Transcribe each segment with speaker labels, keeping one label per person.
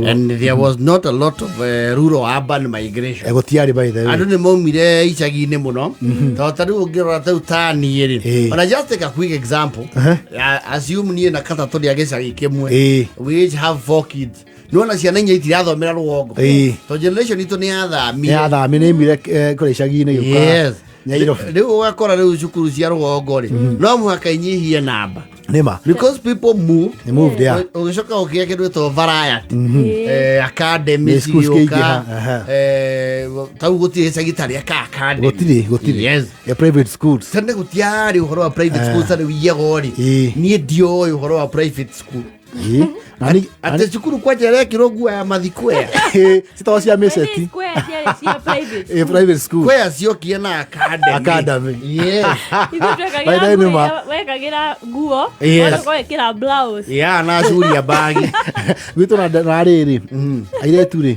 Speaker 1: And there was not a lot of rural urban migration.
Speaker 2: Gũtiarĩ, by the way.
Speaker 1: Andũ nĩ maumire icagi-inĩ mũno, tondũ ta rĩu ũngĩrora tau ta niĩ rĩ, ona just take a quick example. Assume niĩ na kata tũrĩ a gĩcagi kĩmwe. We each have four kids. Nĩwona ciana inya itirathomera rũgongo, tondũ generation itũ nĩ yathamire.
Speaker 2: Nĩ yathami, nĩ imire kũrĩa icagi-inĩ gĩũka Nyairobi.
Speaker 1: Rĩu ũgakora rĩu cukuru cia rũgongo rĩ, no mũhaka inyihie namba
Speaker 2: Nĩma.
Speaker 1: because people move.
Speaker 2: Nĩ moved, yeah.
Speaker 1: Ũgĩcoka ũkĩgĩa kĩndũ gĩtagwo variety academy.
Speaker 2: Nĩ schools
Speaker 1: cigĩũka.
Speaker 2: cikĩingĩha, aha.
Speaker 1: Tau gũtirĩ gĩcagi tarĩ aka academy.
Speaker 2: Gũtirĩ, gũtirĩ. Ya private schools.
Speaker 1: Tene gũtiarĩ ũhoro wa private schools. Tarĩu Iyego rĩ, niĩ ndioĩ ũhoro wa private school.
Speaker 2: Na
Speaker 1: Atĩ cukuru kwanja ĩrekĩrwo nguo ya mathikweya.
Speaker 2: Citagwo cia mĩceti.
Speaker 3: Square ciarĩ cia private.
Speaker 2: Private school.
Speaker 1: Kwea ciokie na academy.
Speaker 2: Academy.
Speaker 3: Ithuĩ
Speaker 2: By
Speaker 3: twekagĩra
Speaker 2: the way,
Speaker 3: nguo
Speaker 2: nĩma.
Speaker 3: wekagĩra nguo, ũgacoka ũgekĩra blouse.
Speaker 1: Yeah, na curia bagi.
Speaker 2: Gwitũ na rĩrĩ, airĩtu rĩ,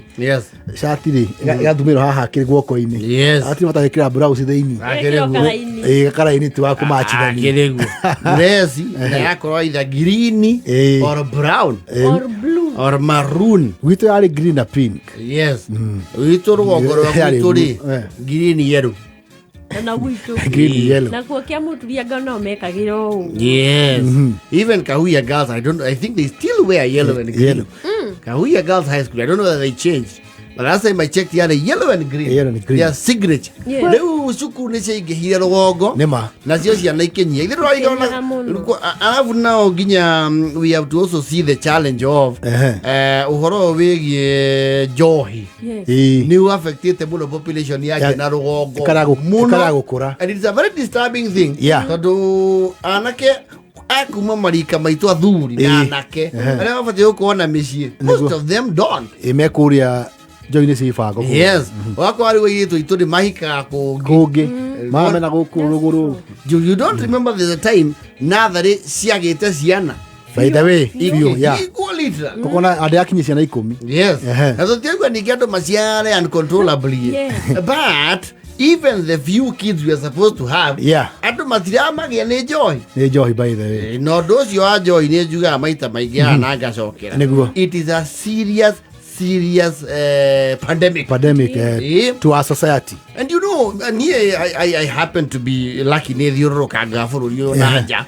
Speaker 2: cati rĩ, ĩgathumĩrwo haha kĩrĩ guoko-inĩ. Atirĩ matagĩkĩra blouse thĩinĩ.
Speaker 3: Ĩgekĩrwo karaini.
Speaker 2: Karaini ti wa kũmachithania.
Speaker 1: Akĩrĩguo dress na yakorwo either green or brown
Speaker 3: or blue.
Speaker 1: Or maroon.
Speaker 2: Gwitũ yarĩ green na pink.
Speaker 1: Yes, witũ rũgongo rwa
Speaker 2: Yarĩ
Speaker 1: gwitũ rĩ,
Speaker 2: blue, eh.
Speaker 1: green, yellow.
Speaker 3: Ona gwitũ.
Speaker 2: Green, yellow.
Speaker 3: Nakuo kĩa mũturia no mekagĩra ũũ.
Speaker 1: Yes. Even Kahuhia Girls, I don't, I think they still wear yellow and green.
Speaker 2: Yellow.
Speaker 1: Kahuhia Girls High School, I don't know whether they changed, but last time I checked, yarĩ yellow and green.
Speaker 2: Yellow and green.
Speaker 1: Their signature. Rĩu cukuru nĩ ciaingĩhire rũgongo.
Speaker 2: Nĩma.
Speaker 1: Nacio ciana ikĩnyia ithuĩ
Speaker 3: Ikĩnyiha mũno.
Speaker 1: Arabu nao nginya we have to also see the challenge of ũhoro ũyũ wĩgiĩ njohi. Nĩ ũaffectĩte mũno population yake na rũgongo mũno.
Speaker 2: Ĩkaragũkũra.
Speaker 1: And it's a very disturbing thing, tondũ anake akuma marika maitũ, athuri na anake arĩa mabatiĩ gũkorwo na mĩciĩ, most of them don't.
Speaker 2: Ĩ, mekũrĩa njohi-inĩ cia ibango kũrĩa.
Speaker 1: Yes, ũgakora rĩu airĩtu aitũ nĩ mahikaga kũngĩ.
Speaker 2: Kũngĩ mamena gũkũ rũgũrũ.
Speaker 1: You don't remember there's a time natharĩ ciagĩte ciana.
Speaker 2: By the way, biũ, yeah.
Speaker 1: Equal literally.
Speaker 2: Ũkona andũ akinyie ciana 10.
Speaker 1: Na tũtiaigua ningĩ andũ maciare uncontrollably. But even the few kids we are supposed to have, andũ matiramagĩa nĩ njohi.
Speaker 2: Nĩ njohi, by the way.
Speaker 1: Na ũndũ ũcio wa njohi nĩ njugaga maita maingĩ haha na ngacokera. It is a serious, serious pandemic.
Speaker 2: Pandemic to our society.
Speaker 1: And you know, niĩ I happen to be lucky, nĩ thiũrũrũkanga bũrũri ũyũ na nja.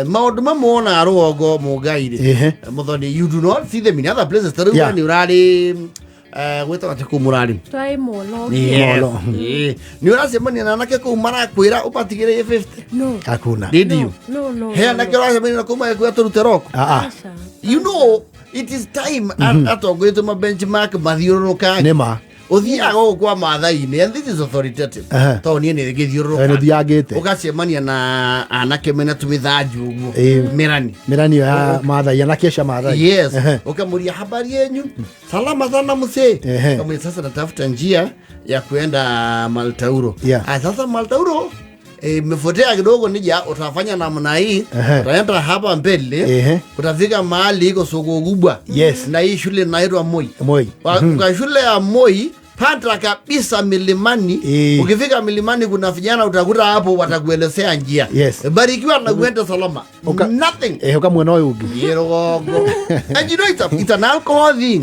Speaker 1: Maũndũ mamwe wonaga rũgongo mũngai rĩ, mũthoni, you do not see them in other places. Ta rĩu we nĩ ũrarĩ gwĩtagwo atĩ kũu mũrarĩ?
Speaker 3: Twarĩ mũno.
Speaker 2: Molo.
Speaker 1: Nĩ ũracemania na anake kũu marakwĩra ũmatigĩrĩrie 50?
Speaker 3: No.
Speaker 2: Hakuna.
Speaker 1: Did you?
Speaker 3: No.
Speaker 1: He anake ũracemania na kũu magĩkwĩra tũrute roko?
Speaker 2: Ah, ah.
Speaker 3: Aca.
Speaker 1: You know, it is time atongoria tũma benchmark mathiũrũrũkange.
Speaker 2: Nĩma.
Speaker 1: Ũthiaga gũkũ kwa mathai-inĩ, and this is authoritative, tondũ niĩ nĩ ngĩthiũrũrũka.
Speaker 2: Nĩ ũthiangĩte.
Speaker 1: Ũgacemania na anake mena tũmĩthanju ũguo, mĩrani.
Speaker 2: Mĩrani ĩyo ya mathai, anake acio a mathai.
Speaker 1: Ukamuria, "Habari yenyu?" "Salama sana, mzee." Ukamuria, "Sasa natafuta njia ya kuenda Maltauro." "Ah, sasa Maltauro imepotea kidogo, nija utafanya namna hii. Utaenda hapa mbele, utafika mahali iko soko kubwa na hii shule inaitwa Moi."
Speaker 2: Moi.
Speaker 1: Kwa shule ya Moi, panda kabisa milimani. Ukifika milimani kuna vijana utakuta hapo watakuelezea njia. Barikiwa na uende salama. Nothing.
Speaker 2: Ũkamwena ũyũ ũngĩ.
Speaker 1: Thiĩ rũgongo. And you know it's an alcohol thing.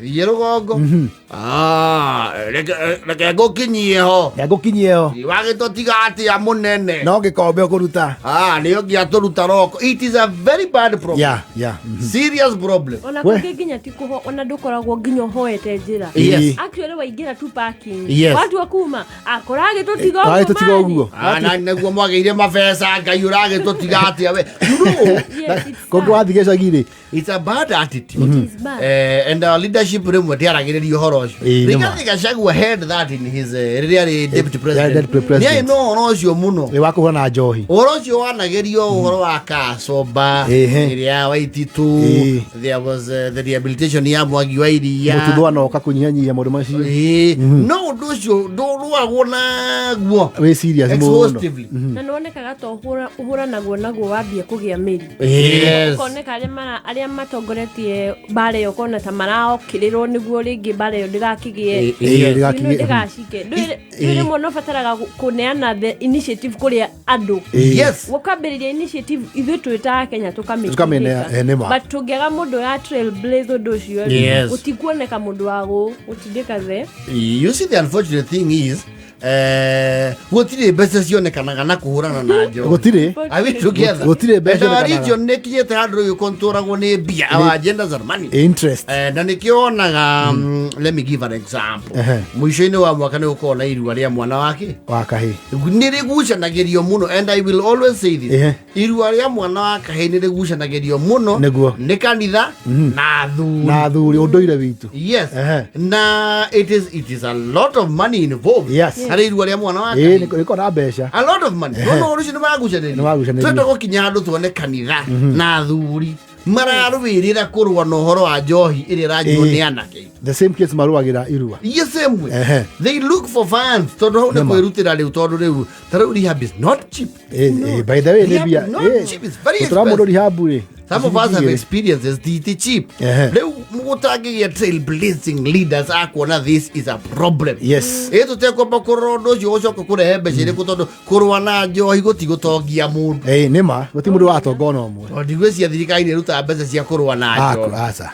Speaker 1: Thiĩ rũgongo. Ah, reke ngũkinyie ho.
Speaker 2: Ngũkinyie ho.
Speaker 1: Wagĩtũtiga atĩa, mũnene?
Speaker 2: No gĩkombe ũkũruta.
Speaker 1: Ah, nĩyo ngiatũruta roko. It is a very bad problem. Serious problem.
Speaker 3: Ona
Speaker 2: We.
Speaker 3: kũngĩ nginya ti kũho, ona ndũkoragwo nginya ũhoete njĩra. Actually waingĩra tu parking, watua kuma akora agĩtũtiga ũguo
Speaker 2: Agĩtũtiga
Speaker 3: mani.
Speaker 2: ũguo.
Speaker 1: Ah, na nĩguo mwagĩire mabeca. Ngai, ũragĩtũtiga atĩa we? You know,
Speaker 3: Yes, it's
Speaker 2: Kũngĩ
Speaker 3: sad.
Speaker 2: wathiĩ gĩcagi rĩ,
Speaker 1: it's a bad attitude.
Speaker 3: It is bad.
Speaker 1: And our leadership rĩmwe ndĩaragĩrĩria ũhoro ũcio.
Speaker 2: Nĩma.
Speaker 1: Rigathi Gachagua had that in his rĩrĩa arĩ deputy president.
Speaker 2: Deputy president.
Speaker 1: Nĩarĩ na ũhoro ũcio mũno.
Speaker 2: Nĩ wa kũhũra na njohi.
Speaker 1: Ũhoro ũcio wanagĩrio ũhoro wa Kacoba ĩrĩa ya Waititu. There was the rehabilitation ya Mwangi wa Iria.
Speaker 2: Mũtuthũ anoka kũnyihanyihia maũndũ macio.
Speaker 1: No ũndũ ũcio ndũrũagwo naguo
Speaker 2: Wĩ serious mũno.
Speaker 1: exhaustively.
Speaker 3: Na nĩwonekaga ta ũhũranagwo naguo wambia kũgĩa mĩri. Ũkoneka arĩa matongoretie mbara ĩyo, ũkona ta maraokĩrĩrwo nĩguo rĩngĩ mbara ĩyo. ndĩgakĩgĩe
Speaker 2: Ĩĩ, ndĩgakĩgĩe-
Speaker 3: ndĩgacike. Ndũĩ rĩmwe no bataraga kũneana the initiative kũrĩ andũ. Gũkambĩrĩria initiative ithuĩ twĩ ta Kenya.
Speaker 2: Tũkamĩnea, nĩ ma.
Speaker 3: But tũngĩaga mũndũ ya trailblaze ũndũ ũcio rĩ, gũtikuoneka mũndũ wa gũtindĩka the.
Speaker 1: You see, the unfortunate thing is, gũtirĩ mbeca cionekanaga na kũhũrana na njohi.
Speaker 2: Gũtirĩ.
Speaker 1: Are we together?
Speaker 2: Gũtirĩ mbeca
Speaker 1: And our
Speaker 2: cionekanaga.
Speaker 1: region nĩ kinyĩte handũ rĩu ĩkontũragwo nĩ mbia. Our agendas are money.
Speaker 2: Interest.
Speaker 1: Na nĩkĩo wonaga, let me give an example. Mũico-inĩ wa mwaka nĩ gũkorwo na irua rĩa mwana wake.
Speaker 2: Wa kahĩ.
Speaker 1: Nĩ rĩgucanagĩrio mũno, and I will always say this, irua rĩa mwana wa kahĩ nĩ rĩgucanagĩrio mũno nĩ kanitha na athuri.
Speaker 2: Na athuri, ũndũire witũ.
Speaker 1: Na it is a lot of money involved harĩ irua rĩa mwana wa kahĩ.
Speaker 2: Nĩko na mbeca.
Speaker 1: A lot of money. No ũcio nĩ magucanĩria.
Speaker 2: Nĩ magucanĩria.
Speaker 1: Twenda gũkinya handũ tuone kanitha na athuri mararũĩrĩra kũrũa na ũhoro wa njohi ĩrĩa ĩranyuo nĩ anake.
Speaker 2: The same case marũagĩra irua.
Speaker 1: Yes, same way. They look for funds tondũ hau nĩ
Speaker 2: Nĩma.
Speaker 1: kwĩrutĩra rĩu, tondũ rĩu ta rĩu rehab is not cheap.
Speaker 2: By the way, nĩ
Speaker 1: Rehab
Speaker 2: mbia.
Speaker 1: is not cheap, it's very
Speaker 2: Gũtwara mũndũ
Speaker 1: expensive.
Speaker 2: rehab rĩ.
Speaker 1: Some of us have experiences ti cheap. Rĩu gũtangĩgĩa trailblazing leaders akuona this is a problem. Ĩ tũtekwamba kũrora ũndũ ũcio ũcoke kũrehe mbeca irĩkũ, tondũ kũrũa na njohi gũtigũtongia mũndũ.
Speaker 2: Nĩma gũtirĩ mũndũ watonga ona ũmwe.
Speaker 1: Tondũ ndigwĩciria thirikari nĩ ĩrutaga mbeca cia kũrũa na njohi.
Speaker 2: Aca.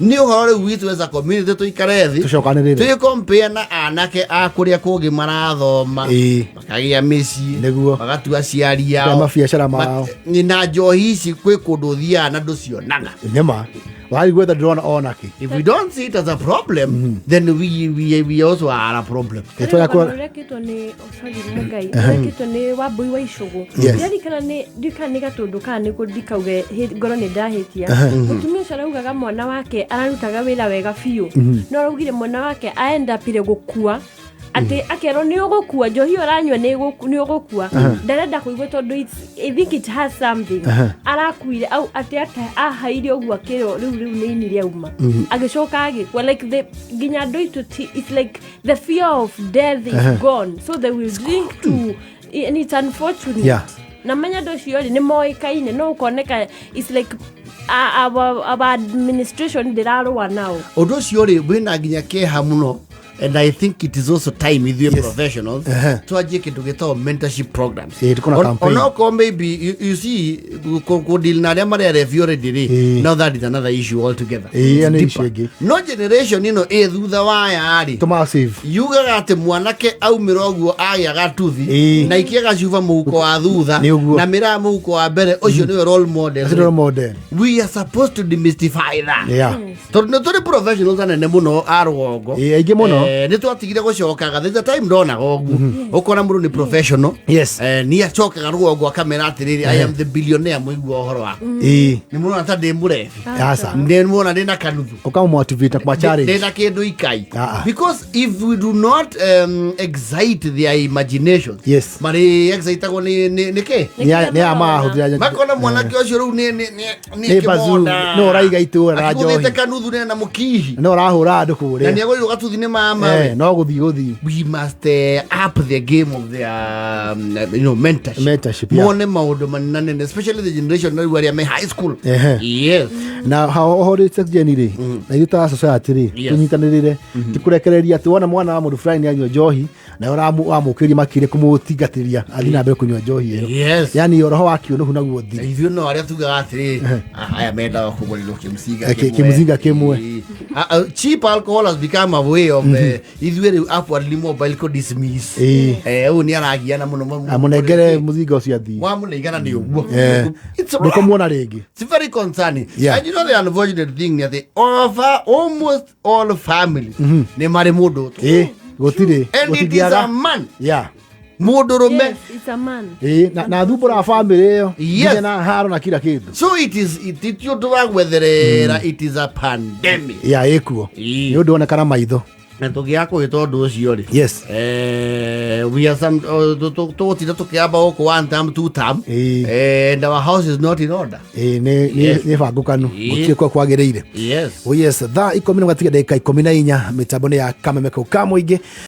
Speaker 1: Nĩ ũhoro rĩu witũ as a community tũikare thĩ,
Speaker 2: Tũcokanĩrĩre.
Speaker 1: twĩ compare na anake a kũrĩa kũngĩ marathoma, makagĩa mĩciĩ, magatua aciari ao,
Speaker 2: mabiacara mao.
Speaker 1: Na njohi ici kwĩ kũndũ ũthiaga na ndũcionaga.
Speaker 2: Nĩma wathiĩ gwetha ndĩrona onakĩ.
Speaker 1: If we don't see it as a problem, then we also are a problem.
Speaker 2: Twarĩa kũrora-
Speaker 3: Ũrekĩtwo nĩ, oh, sorry, Mũngai, ũrekĩtwo nĩ Wambui wa Icũgũ. Ndirikana nĩ ndikana nĩ gatũndũ kana nĩ kũ ndikauge ngorwo nĩ ndahĩtia. Mũtumia ũcio araugaga mwana wake ararutaga wĩra wega biũ, no araugire mwana wake aendapire gũkua, atĩ akerwo nĩ ũgũkua njohi ĩyo ũranyua, nĩ ũgũkua. Ndarenda kũigua tondũ I think it has something. Arakuire au atĩ ata ahaire ũguo akĩrwo rĩu nĩ ini rĩauma, agĩcoka agĩkua. Like the nginya andũ aitũ it's like the fear of death is gone, so they will drink to, and it's unfortunate. Na menya andũ acio rĩ nĩ moĩkaine, no ũkoneka it's like our administration ndĩrarũa nao.
Speaker 1: Ũndũ ũcio rĩ wĩna nginya kĩeha mũno, and I think it is also time ithuĩ professionals twanjie kĩndũ gĩtagwo mentorship programs.
Speaker 2: Tuko na campaign.
Speaker 1: Onokorwo maybe you see kũdeal na arĩa marĩ arebi already rĩ, now that is another issue altogether.
Speaker 2: Ĩĩ,
Speaker 1: It's
Speaker 2: nĩ
Speaker 1: deeper.
Speaker 2: issue ĩngĩ.
Speaker 1: No generation ĩno ĩ thutha waya rĩ,
Speaker 2: Tũma-save.
Speaker 1: yugaga atĩ mwanake aumĩra ũguo agĩa gatuthi na ikia gacuba mũhuko wa thutha
Speaker 2: Nĩ ũguo.
Speaker 1: na mĩraa mũhuko wa mbere, ũcio nĩwe role model.
Speaker 2: Acio nĩ role model.
Speaker 1: We are supposed to demystify that tondũ nĩ tũrĩ professionals anene mũno a rũgongo.
Speaker 2: Ĩĩ, aingĩ mũno.
Speaker 1: Nĩ twatigire gũcokaga. There's a time ndonaga ũguo ũkona mũndũ nĩ professional, nĩ acokaga rũgongo akamera atĩrĩrĩ, "I am the billionaire," mũigua ũhoro waku nĩ mũrona ta ndĩ mũrebi,
Speaker 2: Aca.
Speaker 1: nĩ muona ndĩ na kanuthu,
Speaker 2: Ũkamũmotivate na kũma-challenge.
Speaker 1: ndĩ na kĩndũ ikai.
Speaker 2: Ah, ah.
Speaker 1: Because if we do not excite their imaginations, marĩ excitagwo nĩ kĩ?
Speaker 2: Nĩ aya marahũthĩra.
Speaker 1: Makona mwanake ũcio rĩu nĩ
Speaker 2: Nĩ bazuu,
Speaker 1: kĩmonda.
Speaker 2: no ũraiga itũra na
Speaker 1: Akĩgũthĩte
Speaker 2: njohi.
Speaker 1: kanuthu nena mũkihi.
Speaker 2: No ũrahũra andũ
Speaker 1: Na
Speaker 2: kũrĩa.
Speaker 1: nĩ agũrĩrwo gatuthi nĩ mama.
Speaker 2: No gũthiĩ.
Speaker 1: We must up the game of their mentorship.
Speaker 2: Mentorship, yeah.
Speaker 1: Mone maũndũ manene, especially the generation rĩu arĩa me high school.
Speaker 2: Na oho rĩ, sex gen rĩ, na ithuĩ ta society rĩ, tũnyitanĩrĩre, ti kũrekereria atĩ wona mwana wa mũndũ fulani anyua njohi na wamũkĩria makĩria kũmũtingatĩria athiĩ na mbere kũnyua njohi ĩyo. Yani roho wa kĩũnũhu naguo ũthire.
Speaker 1: Ithuĩ no arĩa tugaga atĩrĩ, "Ah, aya mendaga kũgũrĩrwo kĩmcinga."
Speaker 2: Kĩmũcinga kĩmwe.
Speaker 1: Ĩĩ. Ah, ah, cheap alcohol has become a way of ithuĩ rĩu upwardly mobile kũ dismiss. Ũyũ nĩ aragiana mũno.
Speaker 2: Amũnengere mũcinga ũcio athiĩ.
Speaker 1: Wamũneigana nĩ ũguo. It's wrong.
Speaker 2: Ndũkũmuona rĩngĩ.
Speaker 1: It's very concerning. And you know the unfortunate thing nĩ atĩ over almost all families nĩ marĩ mũndũ ũtũ.
Speaker 2: Ĩĩ, gũtirĩ.
Speaker 1: And it is a man. Mũndũ rũme.
Speaker 3: Yes, it's a man.
Speaker 2: Ĩĩ, na thumbũra bamĩrĩ ĩyo nginya na haro na kila kĩndũ.
Speaker 1: So it is it ti ũndũ wa gwetherera, it is a pandemic.
Speaker 2: Ya, ĩkuo. Nĩ ũndũ wonekana maitho.
Speaker 1: Na tũngĩaga kũhĩta ũndũ ũcio rĩ, we are some tũgũtinda tũkĩamba gũkũ one term, two term, and our house is not in order.
Speaker 2: Ĩĩ, nĩ bangũkanu. Gũtirĩ kwa kwagĩrĩire. Oh yes, thaa 10 na gatiga ndagĩka 14, mĩtambo nĩ ya kameme kau ka mũingĩ.